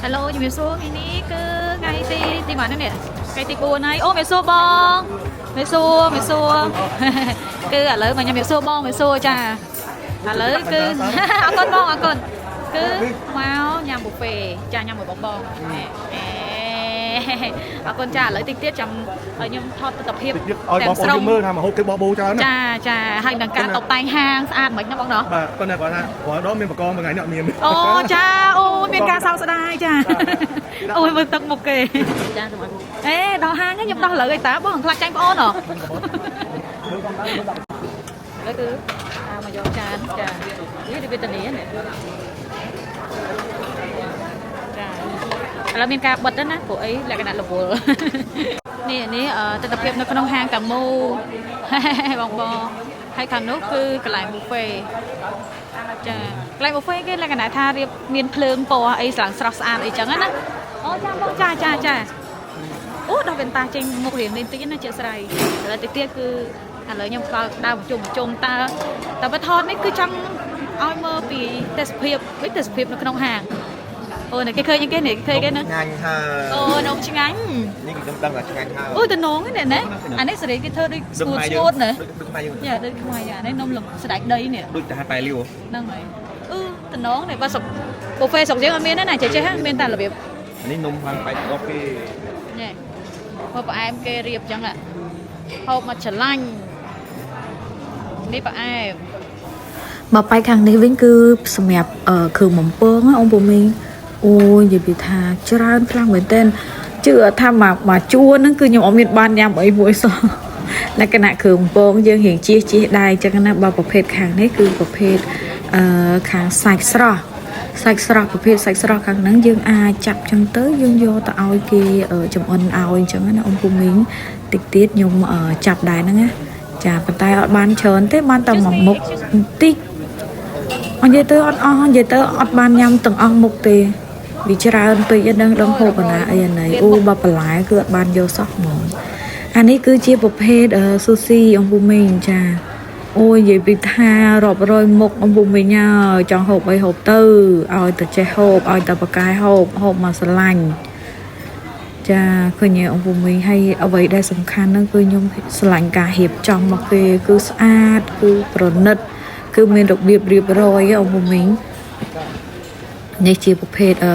Hello ជំរាបសួរថ្ងៃនេះគឺថ្ងៃទីប៉ុន្មាននេះថ្ងៃទី4ហើយអូជំរាបសួរបងជំរាបសួរជំរាបសួរ គឺឥឡូវមកខ្ញុំជំរាបសួរបងជំរាបសួរចាឥឡូវគឺ អរគុណបងអរគុណគឺមកញ៉ាំប៊ូហ្វេចាញ៉ាំមួយបងបងអេអរគុណចាឥឡូវតិចទៀតចាំឲ្យខ្ញុំថតទស្សនភាព តិចទៀតឲ្យបងប្អូនយើងមើលថាមកហូបគេបោះបោច្រើនណា ចាចាហើយនឹងការតុបតែងហាងស្អាតមិនណាបងណោះ បាទប៉ុន្តែគាត់ថារាល់ដងមានបកងមួយថ្ងៃនេះអត់មាន អូចាអូមានការសោកស្ដាយចាអូយមើលទឹកមុខគេ ចាសម្រាប់ អេដល់ហាងហ្នឹងខ្ញុំដោះលើឲ្យតាបងខ្លាចចាញ់ប្អូនហ៎ឥឡូវគឺតាមមកយកចានចានេះវេទនានេះចាឥឡូវមានការបិទណាព្រោះអីលក្ខណៈរវល់នេះនេះទស្សនភាពនៅក្នុងហាងតាមូបងបងហើយខាងនោះគឺកន្លែងប៊ូហ្វេចាកន្លែងប៊ូហ្វេគេលក្ខណៈថារៀបមានភ្លើងពណ៌អីស្លាំងស្រស់ស្អាតអីចឹងណាអូចាបងចាចាចាអូដល់វ៉ែនតាចេញមុខរៀងនេះតិចណាជាស្រ័យឥឡូវតិចទៀតគឺឥឡូវខ្ញុំបើកដើមជុំជុំតើតើបើថតនេះគឺចង់ឲ្យមើលពីទេសភាពវិញទេសភាពនៅក្នុងហាងអូនេះគេឃើញគេនេះគេឃើញគេណា ឆ្ងាញ់ហើយ អូនំឆ្ងាញ់ នេះគឺខ្ញុំដឹងថាឆ្ងាញ់ហើយ អូតំណងនេះណាអានេះសេរីគេធ្វើដូចស្ងួតស្ងួតណា ដូចខ្មែរយើង យ៉ាដូចខ្មែរយ៉ានេះនំលំស្ដាច់ដីនេះ ដូចតែហាត់ប៉ែលាវ ហ្នឹងហើយអឺតំណងនេះបើស្រុកប៊ូហ្វេស្រុកយើងអត់មានទេណាចេះចេះមានតែរបៀប នេះនំខាងបែករបស់គេ នេះមកផ្អែមគេរៀបចឹងហូបមកច្រឡាញ់នេះផ្អែម បើបែកខាងនេះវិញគឺសម្រាប់គ្រឿងបំពងណាអង្គពូមីងអូយនិយាយពីថាច្រើនខ្លាំងមែនទែនជឿថាមកមកជួរហ្នឹងគឺខ្ញុំអត់មានបានញ៉ាំអីមួយសោះលក្ខណៈគ្រឿងបំពងយើងរៀងជៀសជៀសដែរអញ្ចឹងណាបើប្រភេទខាងនេះគឺប្រភេទអឺខាងសាច់ស្រស់សាច់ស្រស់ប្រភេទសាច់ស្រស់ខាងហ្នឹងយើងអាចចាប់ចឹងទៅយើងយកទៅឲ្យគេចំអិនឲ្យអញ្ចឹងណាអង្គពូមីងតិចទៀតខ្ញុំចាប់ដែរហ្នឹងណាចាប៉ុន្តែអត់បានច្រើនទេបានតែមួយមុខបន្តិច អនិយាយទៅអត់អស់និយាយទៅអត់បានញ៉ាំទាំងអស់មុខទេវាច្រើនពេកឯនឹងដឹងហូបអាណាអីអាណីអូបើបន្លែគឺអត់បានយកសោះហ្មងអានេះគឺជាប្រភេទស៊ូស៊ីអង្គពូមីងចាអូយនិយាយពីថារាប់រយមុខអង្គពូមីងហើយចង់ហូបអីហូបទៅឲ្យតែចេះហូបឲ្យតែបកាយហូបហូបមកស្រឡាញ់ចាឃើញអង្គពូមីងហើយអ្វីដែលសំខាន់ហ្នឹងគឺខ្ញុំស្រឡាញ់ការរៀបចំមកគេគឺស្អាតគឺប្រណិត គឺមានរបៀបរៀបរយអង្គពូមីងនេះជាប្រភេទអឺ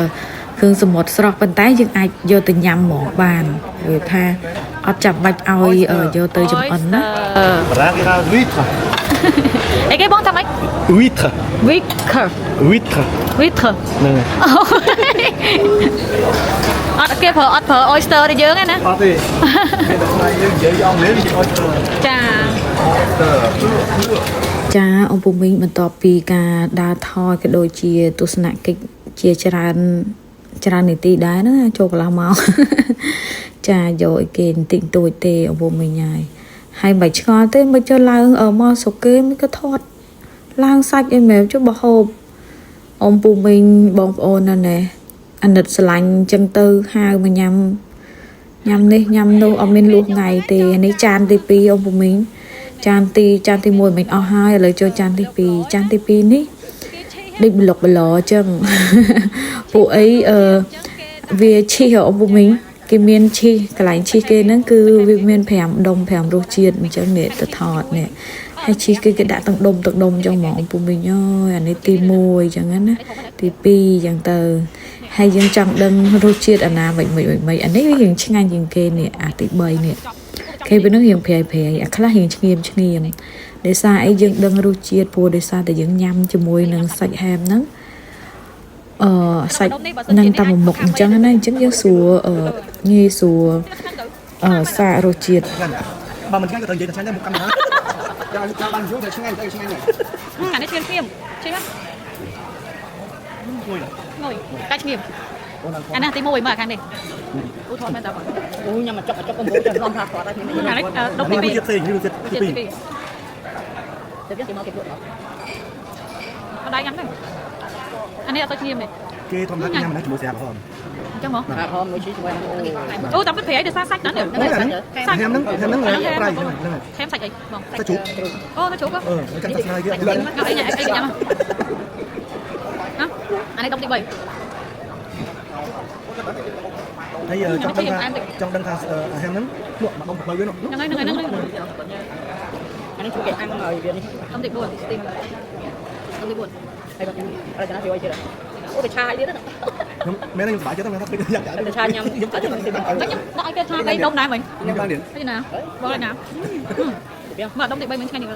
គ្រឿងសមុទ្រស្រស់ប៉ុន្តែយើងអាចយកទៅញ៉ាំហ្មងបានវាថាអត់ចាំបាច់ឲ្យយកទៅចម្អិនណា បារាំងគេថា huître. អីគេបងថាម៉េច Huître. Wicker. Huître. Wicker. ហ្នឹងហើយ អត់គេប្រើអត់ប្រើ oyster ទេយើងណា អត់ទេមានតែខ្មែរយើងនិយាយអង់គ្លេសនិយាយ oyster. ចា Oyster. ចាអង្គពូមីងបន្ទាប់ពីការដើរថយក៏ដូចជាទស្សនកិច្ចជាច្រើនច្រើននាទីដែរណាចូលកន្លះម៉ោង ចាយកឲ្យគេបន្តិចបន្តួចទេអង្គពូមីងហើយហើយមិនឆ្ងល់ទេមិនចុះឡើងមកស្រុកគេមិនក៏ថតឡើងសាច់អីមែនចុះបើហូបអង្គពូមីងបងប្អូនណាណែអាណិតស្រឡាញ់អញ្ចឹងទៅហៅមកញ៉ាំញ៉ាំនេះញ៉ាំនោះអត់មានលួសថ្ងៃទេនេះចានទី2អង្គពូមីងចានទី1មិនអស់ហើយឥឡូវចូលចានទី2ចានទី2នេះដូចប្លុកប្លអញ្ចឹង ពួកអីអឺវាឈីហ៎អង្គពូមីងគេមានឈីកន្លែងឈីគេហ្នឹងគឺវាមាន5ដុំ5រសជាតិអញ្ចឹងនេះទៅថតនេះហើយឈីគេគេដាក់ទាំងដុំទាំងដុំអញ្ចឹងហ្មងអង្គពូមីងអើយអានេះទី1អញ្ចឹងណាទី2អញ្ចឹងទៅហើយយើងចង់ដឹងរសជាតិអាណាមិនមិនមិនអានេះវារៀងឆ្ងាញ់ជាងគេនេះអាទី3នេះ គេពេលហ្នឹងរៀងប្រៃប្រៃអាខ្លះរៀងឈ្ងៀមឈ្ងៀមដោយសារអីយើងដឹងរសជាតិព្រោះដោយសារតែយើងញ៉ាំជាមួយនឹងសាច់ហែមហ្នឹងអឺសាច់នឹងតាមមួយមុខអញ្ចឹងណាអញ្ចឹងយើងស្រួលអឺងាយស្រួលអឺសាករសជាតិ ឆ្ងាញ់បើមិនឆ្ងាញ់ក៏ត្រូវនិយាយថាឆ្ងាញ់ដែរមុខកាមេរ៉ាចាចាបានយល់ថាឆ្ងាញ់តែឆ្ងាញ់ដែរ អានេះឈ្ងៀមឈ្ងៀមឈ្ងៀម ងួយ ងុយតែឈ្ងៀមអានេះទី1មើលខាងនេះអូថតមែនតើបង អូញ៉ាំមកចុកចុកកំពុងតែរំថាគាត់ហើយ អានេះដុំទី នេះផ្សេងនេះរសជាតិ 2 ទី ទី 2 2 ទៅគេមកគេលក់ អត់ដែរញ៉ាំទេអានេះអត់ទៅឈ្ងៀមទេ គេធម្មតាគេញ៉ាំអានេះជាមួយស្រាក្រហម អញ្ចឹងហ្មង ថាហមមួយឈីជាមួយអូ អូតាមពិតប្រៃដោយសារសាច់ហ្នឹង សាច់ហ្នឹងហ្នឹងហ្នឹងប្រៃហ្នឹងហ្នឹង ហែមសាច់អីបង សាច់ជ្រូក អូសាច់ជ្រូក អឺចាំតែស្នាយទៀត អីញ៉ាំអីញ៉ាំហ៎អានេះដុំទី3 ហើយចង់ដឹងថាចង់ដឹងថាអាហារហ្នឹងលក់មកដុំផ្លូវវានោះ ហ្នឹងហើយហ្នឹងហើយហ្នឹងហើយ អានេះជួយគេអាំងឲ្យវានេះ ដុំទី4ស្ទីមដុំទី4 ហើយបាត់អត់ចំណាយឲ្យទៀតអូទៅឆាឲ្យទៀត ខ្ញុំមែនខ្ញុំសប្បាយចិត្តមែនថាពេកយ៉ាង ទៅឆាញ៉ាំ ខ្ញុំចិត្តខ្ញុំ ខ្ញុំដាក់ឲ្យគេថា3ដុំដែរមិញ ខ្ញុំបានទៀត ហើយណាបងហើយណាមកដុំទី3មិញឆ្ងាញ់នេះ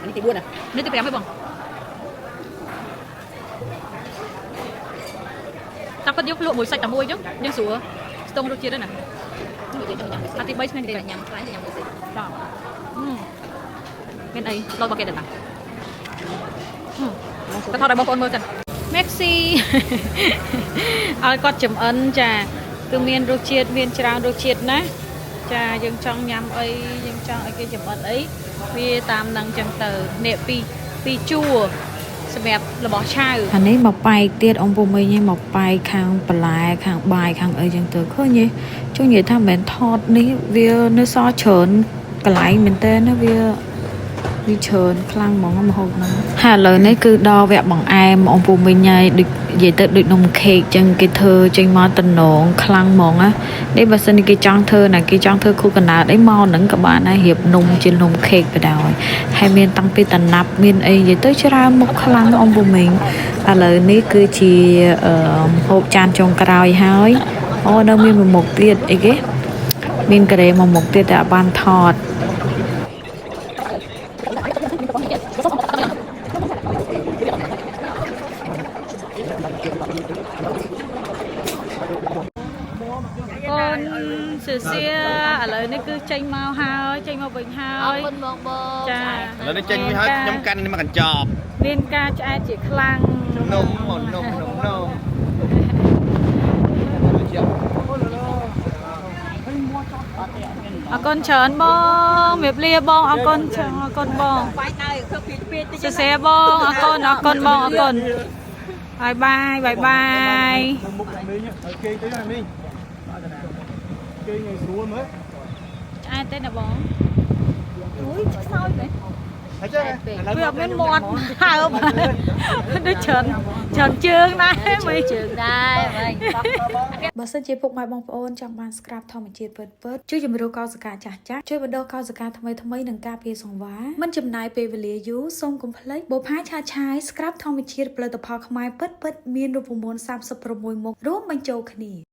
អានេះទី4ណា នេះទី5ហើយបងតាមពិតយើងភ្លក់មួយសាច់តែមួយអញ្ចឹងយើងស្រួលស្ទង់រសជាតិហ្នឹងណាអាទី3ឆ្ងាញ់តិច ញ៉ាំខ្លាញ់ញ៉ាំមួយសិ ចាមានអីលោតបកគេដែរតាទៅថតឲ្យបងប្អូនមើលសិន Maxi ឲ្យគាត់ចំអិនចាគឺមានរសជាតិមានច្រើនរសជាតិណាស់ចាយើងចង់ញ៉ាំអីយើងចង់ឲ្យគេចំអិនអីវាតាមនឹងចឹងទៅនេះពីពីជួរសម្រាប់របស់ឆៅ អានេះមកបែកទៀតអង្គពូមីងឯងមកបែកខាងបន្លែខាងបាយខាងអីចឹងទៅឃើញទេចង់និយាយថាមិនមែនថតនេះវានៅសល់ច្រើនកន្លែងមែនតើណាវាវាច្រើនខ្លាំងហ្មងមហូបហ្នឹងហើយឥឡូវនេះគឺដល់វគ្គបង្អែមអង្គពូមីងហើយដូចនិយាយទៅដូចនំខេកចឹងគេធ្វើចេញមកតំណងខ្លាំងហ្មងណានេះបើសិនជាគេចង់ធ្វើណាគេចង់ធ្វើគូកណ្ដាលអីមកហ្នឹងក៏បានដែររៀបនំជានំខេកក៏ដោយហើយមានតាំងពីតំណាប់មានអីនិយាយទៅច្រើនមុខខ្លាំងអង្គពូមីង ឥឡូវនេះគឺជាអឺហូបចានចុងក្រោយហើយអូនៅមានមួយមុខទៀតអីគេមានការ៉េមួយមុខទៀតតែអត់បានថត កូនសៀសៀឥឡូវនេះគឺចេញមកហើយចេញមកវិញហើ យ អរគុណបងបង ចា ឥឡូវនេះចេញវិញហើយខ្ញុំកាន់នេះមកកញ្ចប់ មានការឆ្អែតជាខ្លាំង នំមកនំនំនំ អរគុណច្រើនបងមៀបលាបងអរគុណច្រើនអរគុណបងសរសេរបងអរគុណអរគុណបងអរគុណបាយបាយបាយបាយ មុខមីងឲ្យគេទៅណាមីងគេងាយស្រួលមើល ឆ្អែតទេណាបងអូយខ្សោយមែន ហើយចេះ វាអត់មានមាត់ហើបដូចច្រើនច្រើនជើងដែរមើល ជើងដែរវិញ បើសិនជាពុកម៉ែបងប្អូនចង់បាន scrub ធម្មជាតិពិតៗជួយជំរុញកោសិកាចាស់ៗជួយបណ្ដុះកោសិកាថ្មីៗនិងការពារសង្វារមិនចំណាយពេលវេលាយូរសូមកុំភ្លេចបុផាឆាឆាយ scrub ធម្មជាតិផលិតផលខ្មែរពិតៗមានរូបមន្ត36មុខរួមបញ្ចូលគ្នា។